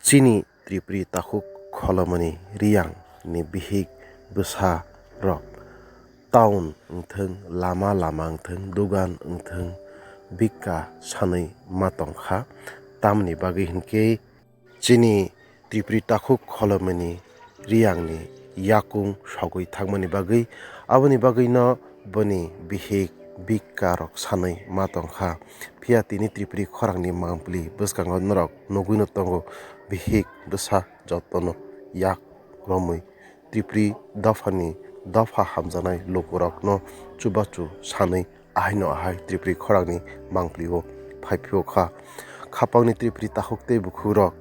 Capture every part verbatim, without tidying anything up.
Chini Tripuri takhuk kholomani Riyang ni bihik bwsa rok town wngthwng, lama lama wngthwng, dugan wngthwng, bikka sanwi ma tongkha. Tamni bagwi hinkhe chini Tripuri takhuk kholomani Riyang ni yakung sogwi thangmani bagwi, aboni bagwino boni bihik bikka rok sanwi ma tongkha. Phiya tini Tripuri khorang ni mangpili bwskango norok nugwino tongo, bihik bwsa jotono yak romwi Tripuri dophani dopha hamjaknai lukurokno chubachu sanwi ahaino ahai Tripuri khorangni mangpilio phaiphio kha. Khapangni Tripuri takhuk tei bukhukrok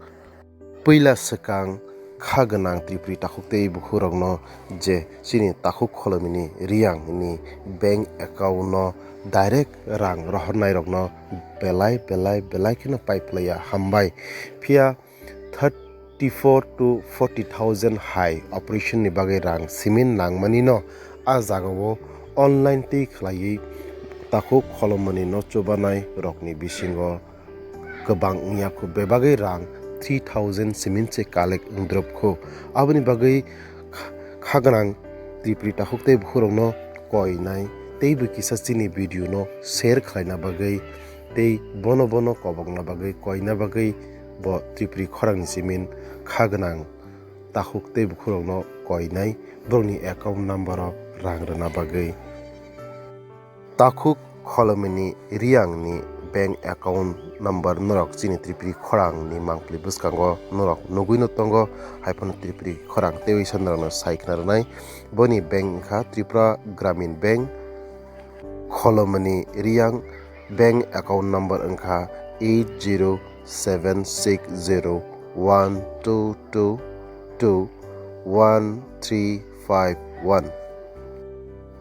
puila swkang kha gwnang Tripuri takhuk tei bukhukrokno je chini takhuk kholomini Riyang ni bank account no direct rang rohornairokno belai belai belai kheno paiphlaiya hambai. Phiya thirty four to forty thousand hai operation ni bagwi rang simin nangmani no a jagao online tei khlaiwi takhuk kholomani no chubanai rokni bisingo kwbang wngya khu, bebagwi rang three thousand simin se collect wngdrop khu. Aboni bagwi kha-, kha gwnang Tripuri takhuk tei bukhurokno koinai tei bo kisa chini video no share khlaina bagwi tei bono bono kobokna bagwi koina bagwi bo Tripuri khorangni simin kha gwnang takhuk tei bukhurokno koinai borokni account number o rang rwna bagwi. Takhuk kholomini Riyang ni bank account number norok chini Tripuri khorang ni mangpili bwskango norok nugwi no tongo, hai phano Tripuri khorang teiwi sa norokno sai khna rwnai. Boni bank wngkha Tripura Gramin Bank, kholomini Riyang bank account number wngkha eight zero seven six zero one two two two one three five one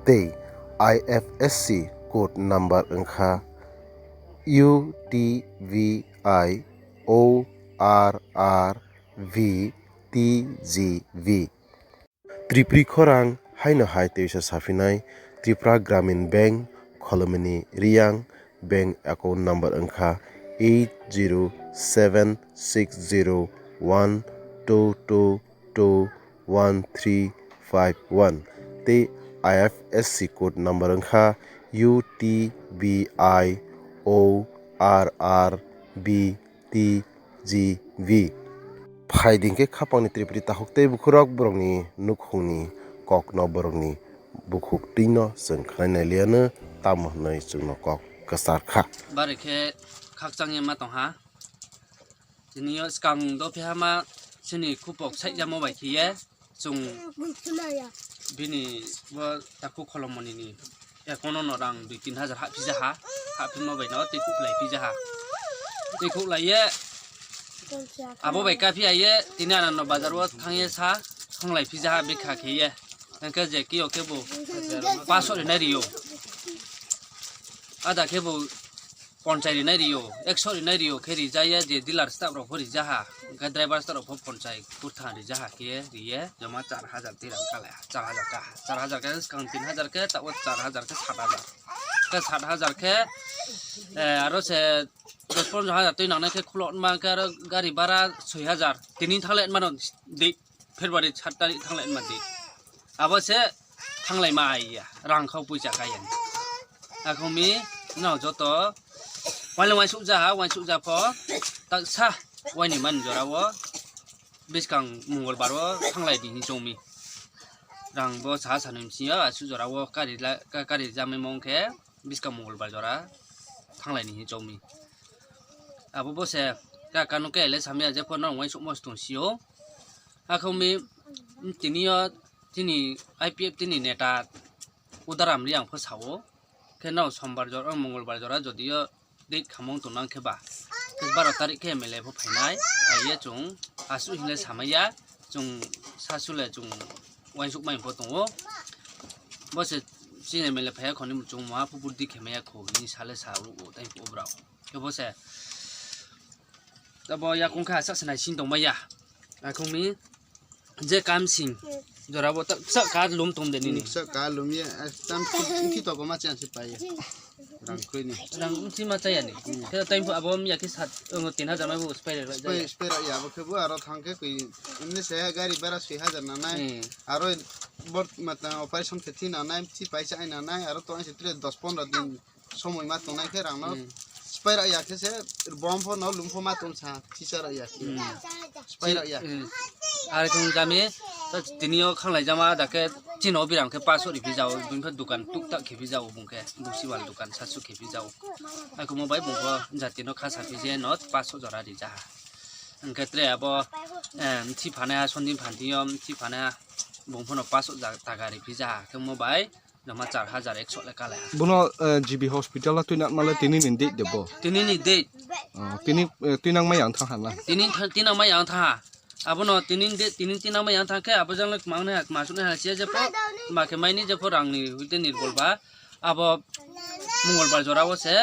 tei I F S C code number wngkha U T V I O R R V T G V. Tripuri khorang haino hai teisa saphinai Tripura Gramin Bank kholomini Riyang bank account number wngkha eight zero seven six zero one two two two one three five one tei I F S C code number wngkha U T B I O R R B T G V. Phai dingkhe khapangni Tripuri takhuk tei bukhurok borokni nukhungni kokno borokni bukhuk twino chwng khwnai nailiyano tamo hwnwi chwngno kok kwchar kha. Bari khe khakchangya ma tongha. Tini o swkang do phiya ma chini khupok saijamo bai khiye. Chwng bini bo takhuk kholomoni ni account no rang dui tin hajar haphi jaha, haphi ma bai no tei khuklai phi jaha, tei khuklai ye abo bai kaphi ye tini anano bazar o thang ye sa thanglai phi jaha bikha khe ye, hwnkhe je kiyo khe bo paso rinai rio, ada khe bo ponchai rinai rio, ekso rinai rio khe rijaya je dealer staff rok pho rijaha, hwnkhe driver staff rok pho ponchai kurthang rijaha khe riye, joma char hajar twi rang kalai, char hajar ka, char hajar khe swkang tin hajar khe, tabo char hajar khe sat hajar, khe sat hajar khe, eh, aro se dos pondro hajar twi nangnai khe khulok ma khe aro gari bhara soi hajar, tini thanglai mano di. February sat tarik thanglai ma di. Abo se thanglai ma ai ya, rang khau puisa kaya. Akhumi no joto waile waisuk jaha, waisuk ja pho taksa waini man jora o biskang mongolbar o thanglai di hin chongmi. Rang bo sa sanwi msiya asu jora o kari la, ka-, kari jamai mong khe biskang mongolbar jora thanglai ni hin chongmi. Abo bo se ka kanu ke le samya je pho no waisuk mos tong sio. Akhumi tini o chini I P F T ni neta Udaram Riyang pho sao. Khe no sombar jora, mongolbar jora jodio date khamung tongnang khe ba. Khe baro tarik khe M L A pho phainai. Phaiye chwng asu hinle samaya. Chwng sasule chwng waisuk mai pho tongo. Bo se chini M L A phaiya khoni chwng ma phu burdi khemaya kho ni sale sa ru o tai phu brao. Khe bo se. Tabo yakung kha sak sanai sin tongmaya. Akhumi je kam sing jora bo tak sak ka lum tong de nini. Sak ka lum ye, tam ki to ko ma chan si pa ye. Rang kwrwi ni. Rang wngthi ma chaya ni. Hmm. Khe tai abo miya khe sat, oh, tin hajar mai bo spray rok Spray, jaya. Spray rok ya, abo khe bo aro thang khe kwi, emni se gari bara swi hajar nanai. Hmm. Aro bor mata operation khe thi nanai, thi paisa ai nanai, aro to ai se tre dos pondro din somoi ma tongnai khe rang no Hmm. spray rok ya khe se bom pho no lum pho ma tong sa, thisa rok ya khe. Hmm. Spray rok ya. Hmm. Are kung jami, to tini o khanglai jama da khe chini o birang khe paso ri phi jao, bini khe dukan tuk tak khe phi jao bung khe, busi wal dukan sasu khe phi jao. Ai khe mo bai bung kho jati no kha sa phi je no paso jora ri ja. Hwnkhe tre abo, eh, mthi phane ha, sondin phanti o mthi phane ha, bung pho no paso ja-, taka ri phi ja. Khe mo bai Joma char hajar ekso le kale. Bono, eh, G B hospital o tuinakma le tini ni date de bo? Tini ni date. Oh, tini, eh, tuinakma yang thang hala. Tini tha-, tuinakma yang thang ha. Abono tini ni date, tini tuinakma yang thang khe abo jang le mang ne ha, ma suk ne ha siya je pho. Ma khe mai ni je pho rang ni hoite nirbol ba. Abo Mongolbar jora o se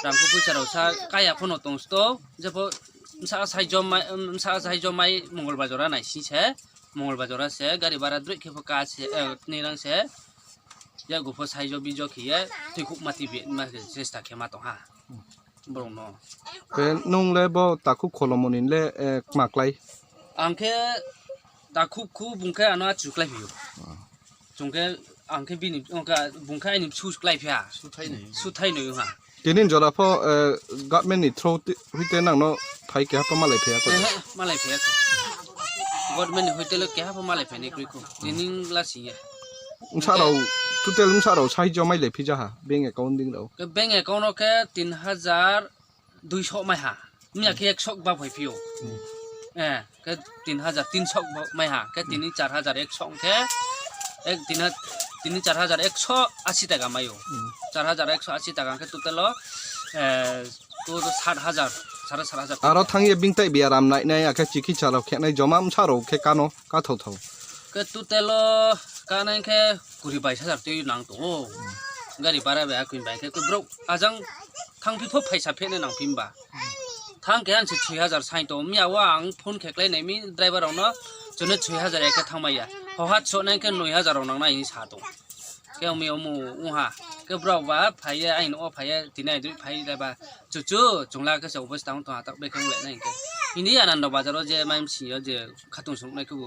rang ko puisa rok sa kaya pho no tong sto. Je pho msa sai jom mai, msa sai jom mai Mongolbar jora nai si se. Mongolbar jora se gari bara droi khe pho ka se, eh, ni rang se. Ya gupho saijo bijo khiye twikhuk mati bi ma se chesta khe ma tong ha. Borok no. Khe nung le bo takhuk kholomo ni le, eh, kma klai? Ang khe takhuk khu bung khe ano achu klai phio. Ah. Chung khe ang khe bini, ongka bung khe aini su klai phia. Suthai nai. Suthai nai ha. Tini jora pho, eh, government ni through ti-, hoite nang no phai keha pho malai phaiya ko? Ehe, malai phaiya ko. Government ni hoite le keha pho malai phaini kroi ko. Tini la si ye. Msa rao, total msa rao saijo mai le phija ha, bank account ding rao. Ke bank account o ke tin hajar duiso mai ha. Miya ke ekso ba phai phio. Hmm. Eh, ke tin hajar tinso bo mai ha, ke tini char hajar ekso hwnkhe, ek tin ha-, tini char hajar ekso asi taka maio. Hmm. Char hajar ekso asi taka hwnkhe total o, eh, to sat hajar, sare sat hajar. Aro thangye bingtai biaram nainai, akhe chikitsa rok khenai joma msa rok khe kano kathok thok. Ke total o kanai khe kuri bais hajar twi nang tongo. Gari bara bai akwi bai khe borok ajang thang phi pho phaisa phene nang phi ba. Thang khe ang se soi hajar sai to. Miya o ang phone khe klai nai mi driver rok no, chwngno soi hajar ekhe thang maya. Hohat so nai khe noi hajar rok nang nai hinwi sa to. Khe omi omo wngha. Khe borok ba phaiye, aini o phaiye, tini aini phai da ba. Chuchu, chwngla khe se obos tang tong atak bekhang le nai khe. Hindi Anando bazar o je mai msi o je khatung sung nai khe bo.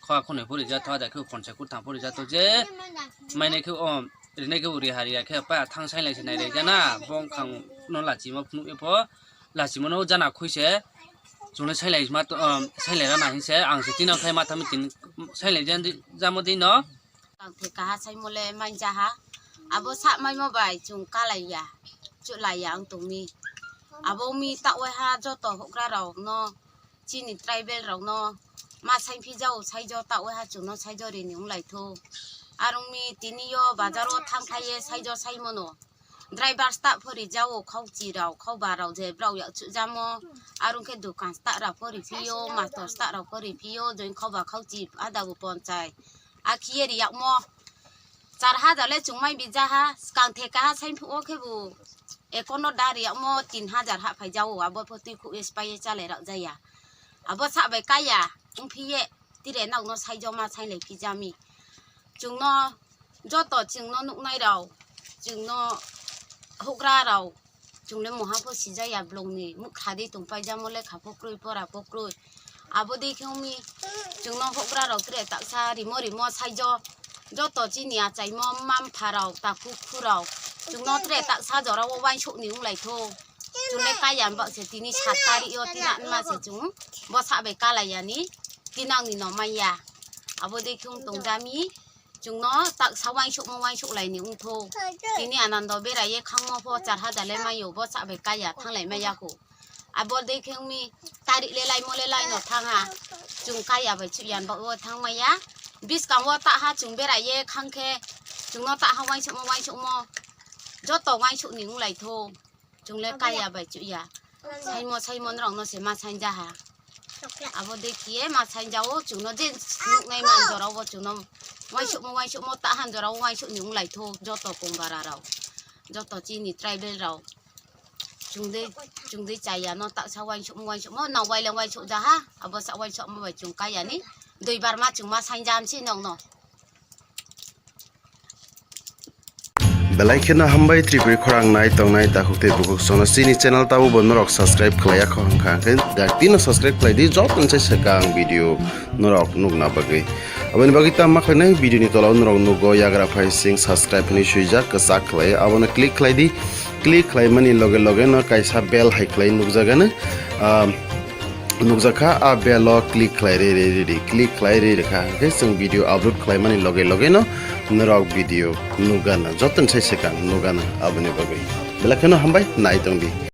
Khwa khunui phuri ja tho, da khe phone se kurtham phuri ja to je. Mai nai khe o, rinai khe bo ri hari ya khe pa thang sai lai se nai re jana. Bong khang no lachi mo phunuk e pho. Lachi mo no jana khui se. Chwngno sai lai ma to, um, sai lai rana hin se. Ang se tini khai ma thami tin sai lai jan di, jamo di no. Ang the kaha sai mo le mai ja ha. Abo sa mai mo bai chwng kalai ya. Chulai ya ang tong mi. Abo mi ta wai ha joto hokra rok no. Chini tribal rok no ma sai phi jao, saijo ta wai ha chwngno saijo rini wng lai tho. Arung mi tini yo bazar o thang khai ye saijo sai mono. Driver ta phori jao, khauchi rok, khauba rok je brao yak chu jamo. Arung khe dukan ta ra phori phi yo, master ta ra phori phi yo, join khauba khauchi ada bo ponchai. Akhiye ri yak mo. Char hajar le chwng mai bi ja ha, skang the kaha sai phu o khe bo. Ekono dari amo tin hajar ha phai jao, abo pho twi khu es pai chalai rak jaya. Abo sa bai kaya, wng phi ye, tire nok no sai joma sai lai phi jami. Chwng no joto chwng no nuk nai rao, chwng no hukra rao, chwng le moha pho si jaya blong ni muk kha di tong pai jamo le kha pho kroi pora pho kroi. Abo dei khe wngmi chwngno houhgra rok tre taksa rimo rimo saijo joto chini achaimo mma mpha rok takhuk khu rok chwngno tre taksa jora o uansuk ni wng lai tho. Chwng le kaya bak se tini sat tarik o tina wngma se chwng bwsa bai kalai ya ni tinang ni no manya. Abo dei khe wng tong jami. Chwngno taksa uansukma uansuk laini wngtho. Tini Anando beraye khangma pho char hajar le maio, bo sa bai kaya thanglai maya kho. Abo dei khe wngmi tarik le laimo le laino thangha. Chwng kaya bai chwng yan ba o thangmaya. Biskango taha chwng beraye khangkhe chwngno taha uansukma uansukmo joto uansukni wnglaitho. Chwng le kaya bai chuya. Saimo, saimo norok no se ma sainja ha. Abo dei khiye ma sainja o chwngno je nuknai man jora o chwngno uansukmo, uansukmo ta han jora o uansuk ni wng lai tho joto kong bara rok. Joto chini tribal rok. Chwng dei, chwng dei chaya no taksa uansukmo, uansukmo na uaileng uansuk ja ha. Abo sa uansukmo bai chwng kaya ni. Dui bar ma chwng ma sainja amsi nokno. Belai kheno hambai Tripuri khorang nai tongnai takhuk tei bukhuk sono chini channel tabo bo norok subscribe khlaiya kho hwnkha hwnkhe dak tino subscribe khlai di joto se swkang video norok nukna bagwi. Aboni bagwi tamo khlainai video ni tola o norok nugo yagra phai sing subscribe hinwi swijak kwchak khlai abono click khlai di. Click khlaimani loge loge no kaisa bell hai khlai nukjagano, ah, nukjakha a bell o click khlai re re re re click khlai re re kha hwnkhe chwng video upload khlaimani loge loge no norok video nukgana joto se swkang nukgana aboni bagwi belai kheno hambai nai tongdi.